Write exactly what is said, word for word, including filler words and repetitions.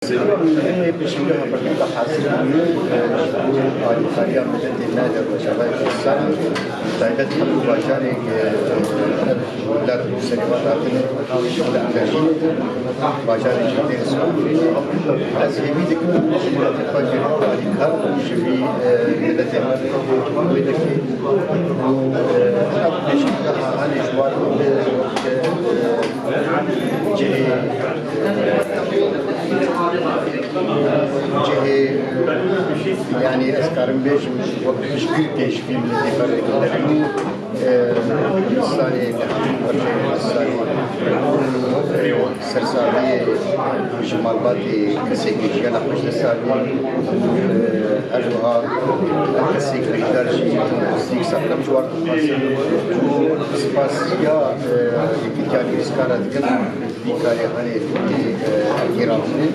Em ê pêşîngeha pirtûka hazir bûne, e, ji bo alîkariya miletê me li Rojavayê Kurdistanê, taybet her du bajarê, e, ev welat serê wan hatine, li Amberjînê de, bajarê jî tê Îsfahînê. Ez hêvî dikim, ji miletê xwe jî alîkar bin, ji vî, e, miletê me wê dikê. Û, e, ev pêşîngeha hanê ji wan, e, cihê Cihê, yanî ez karim bêjim, wek piştgirkê ji vî miletê me re hemû, e, salê li hemû salê, e, sersaviyê ji malbatê kesê ke jiyana xwe ji dest daye, e, her wiha kesê guhdar jî dostî saxlem ji wan dixwazin û spasiya, e, yekîtiya nivîskara dikin. Vî karê hanê Tirkî, e, Îranê.